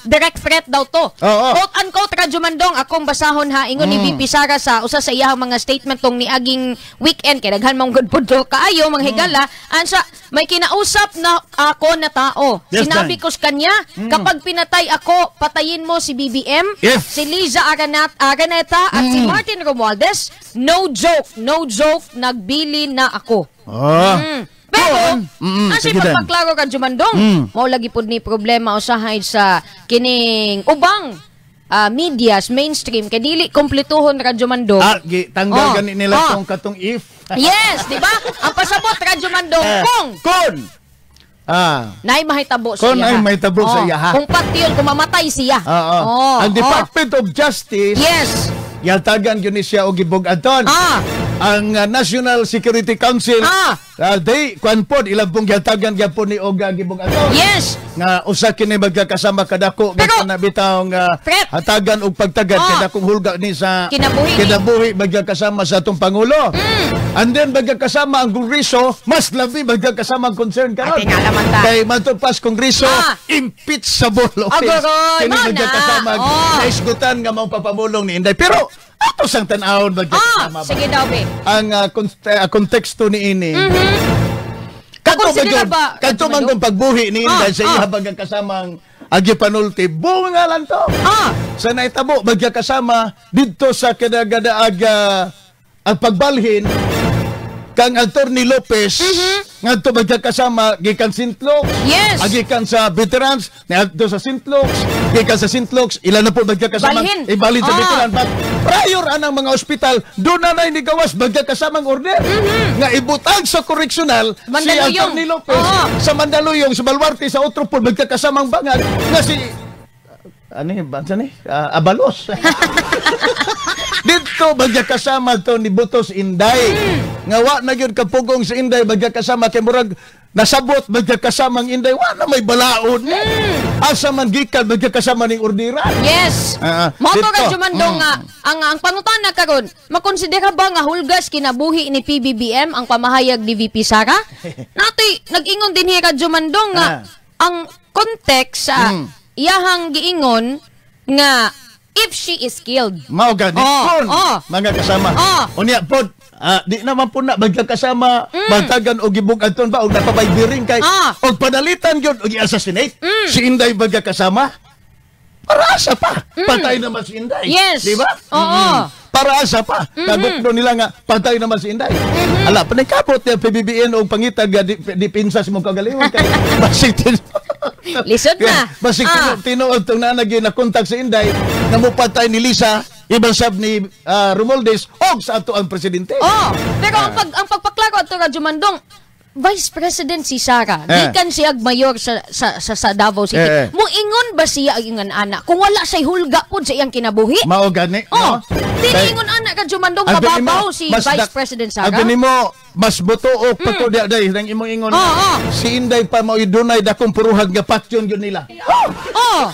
Direct threat daw to. Quote unquote, Radyo Mandong, akong basahon ha, ingon ni VP Sara sa usa sa iyahang mga statement tong niaging weekend kay daghan mong good pud kaayo mga higala, ansa may kinausap na ako na tao. Sinabi Dan. Ko sa kanya, kapag pinatay ako, patayin mo si BBM, si Liza Araneta at si Martin Romualdez. No joke, no joke, nagbili na ako. Pero, ang Sige, Dan. Pagpaklaro ka, Jumandong, mao lagi pud ni problema usahay sa kining ubang medias mainstream kay dili kompletuhon, Radyo Mandong. Ah, tanggal gani nila tong katong if. Yes, di ba? Ang pasabot, Radyo Mandong, Eh, kung kun. Naay mahitabo sa Kung iya. naay mahitabo sa iya, ha? Kung patyon, kung mamatay siya. Oo. Ang Department of Justice yatagan gyud ni siya og gibug-aton. Ang National Security Council, they kwan pod ilang pong yatagan gyapon ni og gibug-aton. Nga usa kini magkakasama kadako Pero- na bitaw nga Threat. Hatagan og pagtagad kay dakong hulga ni sa Kinabuhi ni. Kinabuhi magkakasama sa atong pangulo. And then magkakasama ang Kongreso, mas labi magkakasama ang concern karon. Ay, tingala man ta. Kay matud pas Kongreso, impeachable offense. Agoy, Kini mao na. magkakasama naisgutan nga mao papamulong ni Inday. Pero ato sang tan-awon magkakasama ba? Sige daw, be. Ang konteksto ni ini. Kadto Consider man ba, kadto man Radyo kung pagbuhi ni Inday Ah, sa iya kasamang agi panulti, bunga lang to. Sa naitabo magkakasama didto sa kadagadaag ang pagbalhin kang Attorney Lopez ngadto magkakasama gikan St. Luke's, gikan sa veterans niadto sa St. Luke's, gikan sa St. Luke's ila na po magkakasama Balhin. ibalhin sa veteran, but prior anang mga ospital doon na nay nigawas magkakasamang order nga ibutang sa correctional si Mandaluyong. Attorney Lopez sa Mandaluyong, sa Baluarte, sa otro po magkakasamang bangag nga si ano yung bansa ni? Abalos. Dito magkakasama to ni Butos Inday. Nga wa na gyud kapugong sa Inday magkakasama kay murag nasabot magkakasamang Inday, wa na may balaod. Asa man gikan magkakasama ning ordira. Mao to Dito. Radyo Mandong nga ang pangutana karon, makonsidera ba nga hulgas kinabuhi ni PBBM ang pamahayag ni VP Sara? Natoy nag-ingon din hi, Radyo Mandong, nga ang context sa iyahang giingon nga if she is killed. Mao gani kun mga kasama. Unya pod di naman po na magkakasama batagan og gibug-aton ba og napabay-biring kay og panalitan gyud og i-assassinate si Inday magkakasama. Para asa pa? Patay naman si Inday. Di ba? Oo. Para asa pa? Kagukdo nila nga patay naman si Inday. Ala, paningkabot niya PBBM og pangitag nga di pinsa sa mong kagalingon kay basig Lisod na. basig tinuod tong nanagi na kontak sa Inday nga mopatay ni Lisa ibang sab ni Romualdez og sa ato ang presidente. Oh, pero ang pagpaklaro ato, Radyo Mandong, Vice President si Sara, gikan siya ag mayor sa Davao City. Muingon ba siya ang ingon ana kung wala siya hulga pud sa iyang kinabuhi? Mao gani, Oh, no? dili Kay- ingon ana ka, Jumandong, Ang kababaw mo, si mas Vice President Sara. Ang mo mas butuok pa to di day nang imong ingon. Oo, oo. Si Inday pa mao dunay dakong puruhag nga patyon gyud nila. Oh,